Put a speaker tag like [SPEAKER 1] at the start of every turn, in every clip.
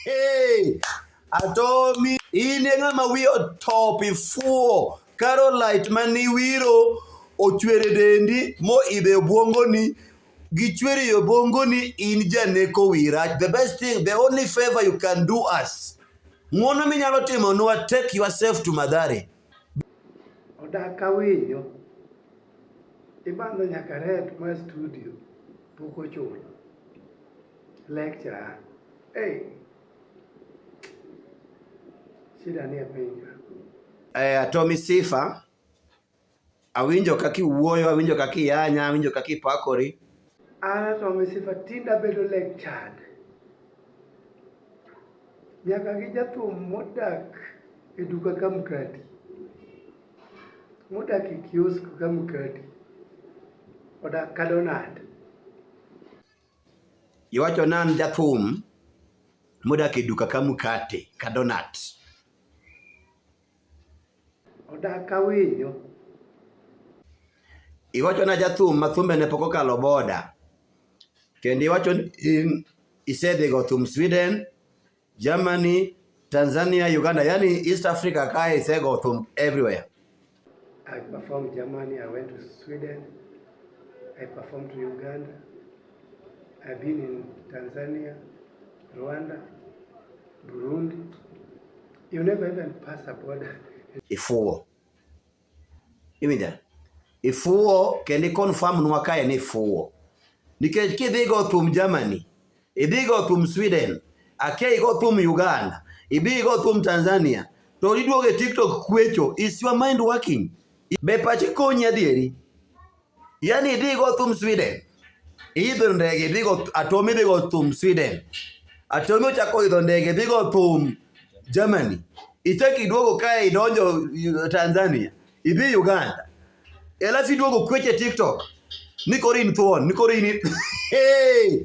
[SPEAKER 1] Hey, Atomi, in e ng'ama wiye otop ifuwo. Carolite mane iwiro ochwer e dendi moidho e obwongoni. Gichwer e obwongoni in janeko wiyi rach. The best thing, the only favor you can do us. Ng'wono minyalo timonwa, take yourself to Mathare.
[SPEAKER 2] Odak ka winyo. Ibandho nyaka rent mar studio pok ochulo. Lecturer. Hey. Shida nie piny ka.
[SPEAKER 1] Atomi Sifa, awinjo kaka iwuoyo, awinjo kaka iyanya, awinjo kaka ipakori.
[SPEAKER 2] An Atomi Sifa tinda bedo lectured. Nyaka gi jathum modak e duka ka mkati. Modak e kiosk ka mkati. Odak ka donat.
[SPEAKER 1] Iwacho ni an jathum modak e duka ka mkate, ka donat.
[SPEAKER 2] Odak ka winyo.
[SPEAKER 1] Iwacho ni ajathum ma thumbe ne pok okalo boda. Kendo iwacho ni in isedhi go thum Sweden, Germany, Tanzania, Uganda, yani East Africa kae isego thum everywhere.
[SPEAKER 2] I performed Germany, I went to Sweden, I performed to Uganda, I've been in Tanzania, Rwanda, Burundi. You never even pass a border.
[SPEAKER 1] Ifuwo. Iwinja? Ifuwo kendo i-confirm nwa kae ni ifuwo. Nikech kidhi go thum Germany, idhi go thum Sweden, akia igo thum Uganda, ibi igo thum Tanzania, to iduogo e TikTok kwecho, is your mind working? Be pachi konyi adieri? Yani idhi go thum Sweden, iidho ndege idhi go Atomi idhi go thum Sweden, Atomi ochako idho ndege idhi go thum Germany, ichako iduogo kae idonjo Tanzania, idhi Uganda, alafu iduogo kweche TikTok ni koro in thuon, ni koro in hey!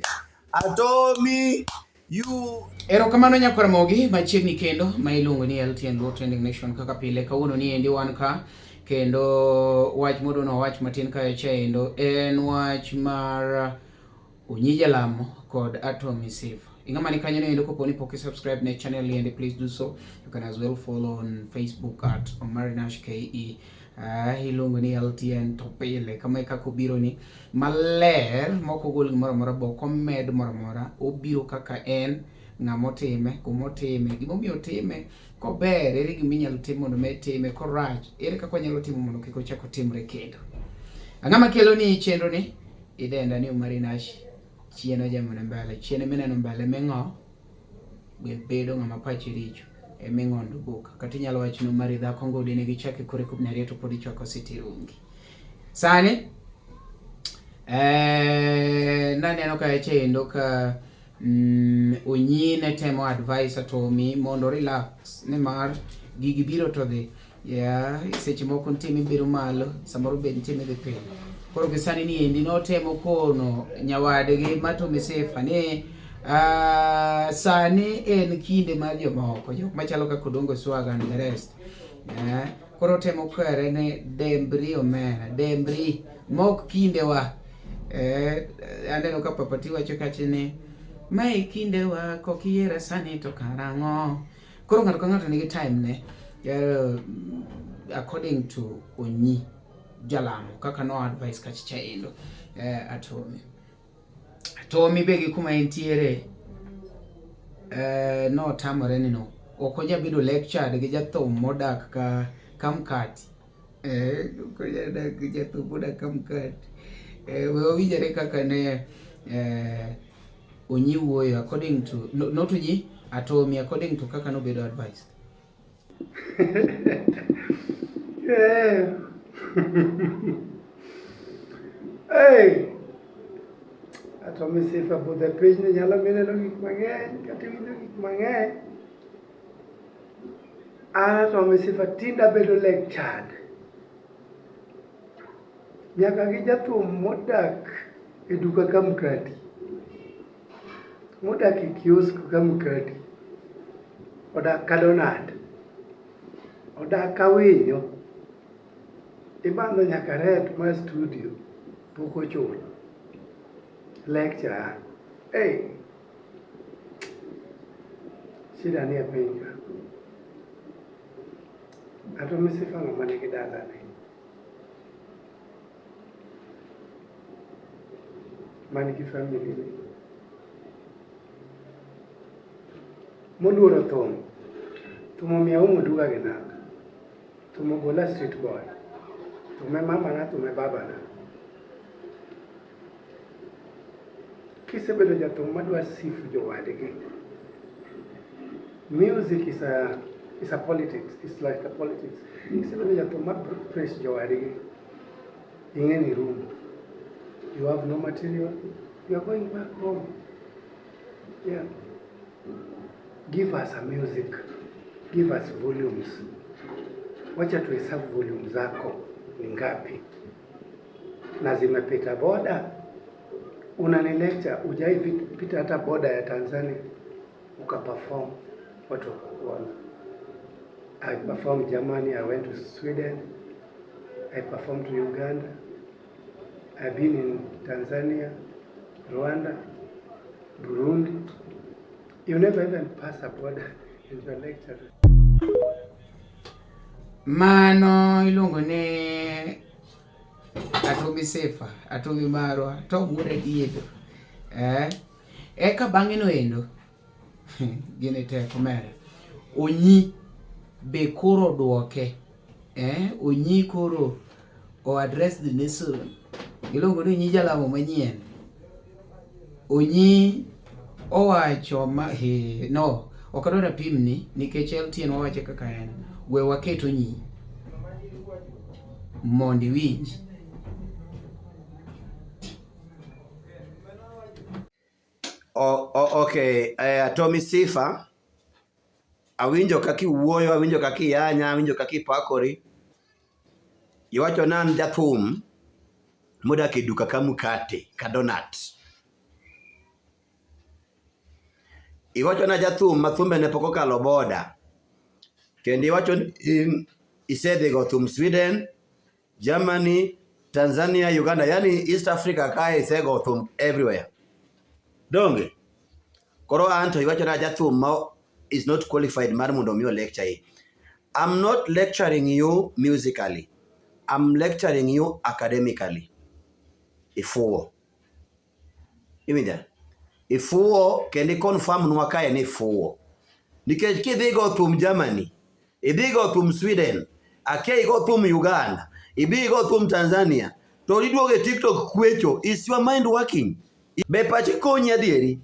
[SPEAKER 1] Atomi you
[SPEAKER 3] Erokamano nyakwar Ramogi machiegni kendo ma iluongo ni LTN Luo Trending Nation kaka pile kawuono ni endi wan ka kendo wach modono wach matin kae chaendo en wach mar Onyi Jalamo kod Atomy Sifa. Ing'ama ni kanyo endo kopo ni pok i-subscribe ne channel ni endi please do so. You can as well follow on Facebook at Omari Nash KE. Iluongo ni LTN to pile kama e kaka obiro ni maler mok ogol gimoro amora bok omed moro amora obiro kaka en ng'ama otime kuma otime gimomiyo otime kober ere gima inyalo tim mondo med time korach ere kaka wanyalo timo mondo kik ochak otimre kendo ang'ama kelo ni chenro ni idenda ni Omari Nash chien ojamone mbele chien mineno mbele ming'o be bedo ng'ama pache richo eming'ondo boka kata inyalo wacho ni Omari dhako ngode nigi chak e kore kubni ariyo to pod ichwako siti rungi sani naneno ka chendo ka Onyi ne temo advice Atomi mondo relax nimar gigi biro to dhi yeah, seche moko nitie mibedo malo samoro be nitie midhi piny koro gi sani ni endi notemo kono nyawadgi ma Atomy Sifa ni sani en kinde mar jomoko jok machalo kaka Odongo Swag and the rest yeah. Koro temo kwere ni dembri omera dembri mok kindewa aneno ka Papa T wacho kacha ni mae kindewa kok iyiera sani to karang'o koro ng'ato ka ng'ato nigi time ne according to Onyi Jalamo kaka no advice kacha chaendo Atomi Atomi be gi kuma entiere notamore ni no ok onyal bedo lectured gi jathum modak ka mkati ok onyal dak gi jathum modak ka mkati we wawinjore kaka ne Onyi wuoyo according to no, not Onyi Atomi according to kaka nobedo advised.
[SPEAKER 2] Yeah. Hey. Atomi Sifa budho e pinyni nyalo mineno gik mang'eny kata iwinjo gik mang'eny. An Atomi Sifa tinde abedo lectured. Nyaka gi jathum modak e duka ka mkati. Modak e kiosk ka mkati. Odak ka donat. Odak ka winyo. Ibandho nyaka rent mar studio pok ochulo. Lecturer. Hey. Shida nie piny ka. Ato misifa ng'ama nigi dalane. Man gi family ne. Moluoro thum. Thum omiyo aumo duka gi nanga. Thum ogola street boy. Thum e mamana, thum e babana. Kisebedo jathum madwa sifu jowadgi. Music is a is a politics. It's like a politics. Kisebedo jathum ma praise jowadgi. Ing'e ni rumo. You have no material. You are going back home. Yeah. Give us a music. Give us volumes. Wacha tuhesabu volume zako ni ngapi na zimepita boda. Unanilecture, hujai pita hata boda ya Tanzania ukaperform, watu wakakuona. I performed Germany, I went to Sweden, I performed to Uganda, I've been in Tanzania, Rwanda, Burundi. You never even pass a border in your lecture.
[SPEAKER 3] Mano iluongo ni Atomi Sifa, Atomi marwa, Tom wuod Adiedo. Eh? Eka bang'e no endo gini tek omera. Onyi be koro oduoke. Eh? Onyi koro o address the nation. Iluongo ni Onyi jalamo manyien. Onyi owacho ma he, no, ok adwar apimni nikech LTN wawache kaka en. We waket Onyi mondo iwinj.
[SPEAKER 1] Okay, Atomi Sifa, awinjo kaka iwuoyo, awinjo kaka iyanya, awinjo kaka ipakori. Iwacho ni an jathum modak e duka ka mkate, ka donut. Iwacho ni jathum ma thumbe ne pok okalo boda. Kendo iwacho ni in isedhi go thum Sweden, Germany, Tanzania, Uganda, yani East Africa kae isego thum everywhere. Donge? Koro anto iwacho ni jathum ma is not qualified mar mondo omi lecture yi. I'm not lecturing you musically. I'm lecturing you academically. Ifuwo. Iwinja? Ifuwo kendo i-confirm nwa kae ni ifuwo. Nikech kidhi go thum Germany, idhi go thum Sweden, akia igo thum Uganda, ibi igo thum Tanzania, to iduogo e TikTok kwecho, is your mind working? Be pachi konyi adieri?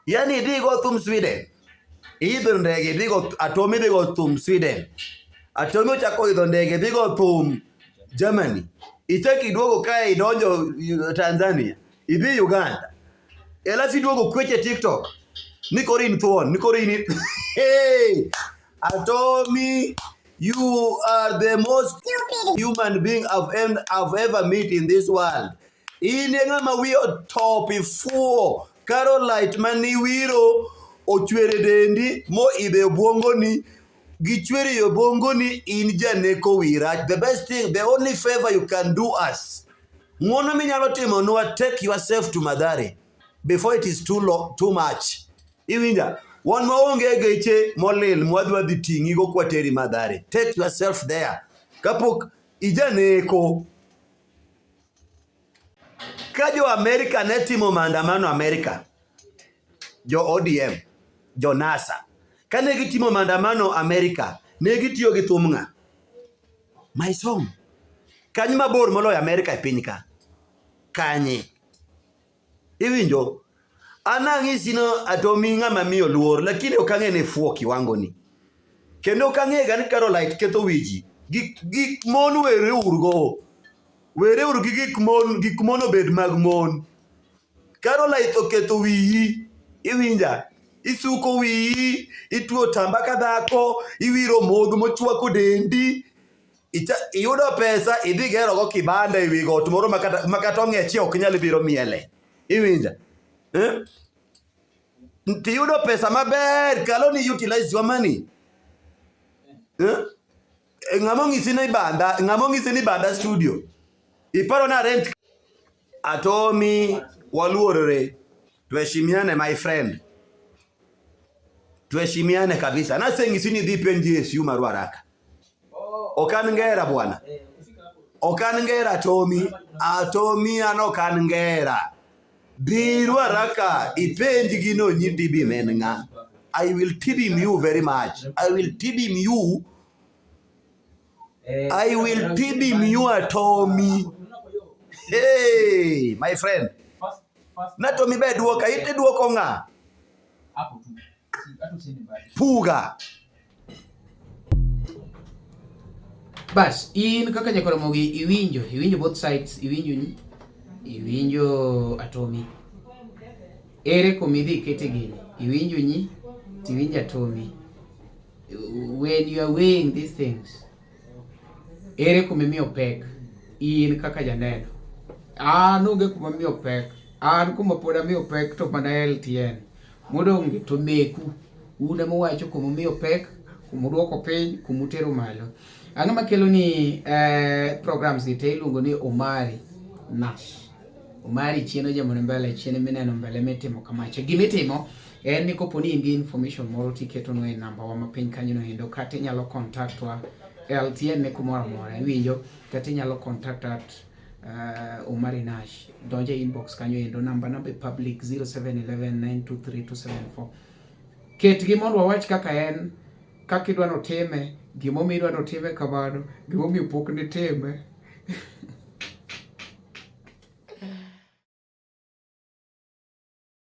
[SPEAKER 1] Yani idhi go thum Sweden, iidho ndege idhi go Atomi idhi go thum Sweden, Atomi ochako idho ndege idhi go thum Germany, ichako iduogo kae idonjo Tanzania, idhi Uganda, alafu iduogo kweche TikTok ni koro in thuon, ni koro in hey! Atomi, you are the most stupid human being I've ever met in this world. In e ng'ama wiye otop ifuwo Carolite mane iwiro ochwer e dendi moidho e obwongoni gichwer e obwongoni in janeko wi rach. The best thing, the only favor you can do us, ng'wono minyalo timonwa, take yourself to Mathare before it is too long, too much. Iwinja? Wan maonge geche molil mwadhi wadhi ting'i go kwateri Mathare. Take yourself there. Kapok ijaneko. Ka jo Amerika ne timo maandamano Amerika, jo ODM, jo NASA, kane gitimo maandamano Amerika, ne gitiyo gi thum ng'a? My song. Kany mabor moloyo Amerika e piny ka. Kanye? Iwinjo? An ang'isi no atomi ng'ama miyo luor, lakini ok ang'e ni fuo kiwango ni. Kendo ok ang'e ga ni Carolite ketho wiji. Gik, gik mon were urgo. Were uru gi gik mon, gik mon obed mag mon. Carolite oketho wiyi, iwinja? Isuko wiyi, ituo otamba ka dhako, iwiro modho mochwako dendi. Iyudo pesa idhi gerogo kibanda e wi got moro makata, makata ong'eche ok nyal biro miele. Iwinja? Eh? Tiyudo pesa maber, kalo ni utilize your money. Eh? Ng'ama onyisi ni banda, ng'ama onyisi ni banda studio. Iparo na rent Atomi waluorore. Tuheshimiane my friend. Tuheshimiane kabisa. Naseng'isi ni dhi penj Yesu mar Waraka. Ok an ngera bwana. Ok an ngera Tomi. Atomi an ok an ngera. Dhi Ruaraka ipenj gi no nyi Tibim en ng'a. I will tibim you very much. I will tibim you. I will tibim you Atomi. Hey, my friend. Na Tomi be duoka, ite duoko ng'a? Puga.
[SPEAKER 3] Bas, in kaka Nyakoromogi iwinjo, iwinjo both sides, iwinjo ni, iwinjo Atomi. Ere kuma idhi ikete gini? Iwinjo nyi, tiwinjo Atomi. When you are weighing these things, ere kuma imiyo pek in kaka janeno? An onge kuma amiyo pek. An kuma pod amiyo pek to mana LTN. Modong' gi to meku. Un ema uwacho kuma umiyo pek, kuma uduoko piny, kuma utero malo. Ang'o makelo ni eh, programs gi te iluongo ni Omari Nash. Omari chien ojamone mbele, chien mineno mbele mitimo kamacha. Gimitimo en ni kopo ni in gi information moro tiketonwa e namba wa mapiny kanyo no endo kata inyalo contact wa LTN ne kumoro amora iwinjo kata inyalo contact at Omari Nash donj e inbox kanyo endo namba namba e public 0711923274 ketgi mondo wawach kaka en kaka idwa notime gimomiyo idwa notime kamano gimomiyo pok nitime.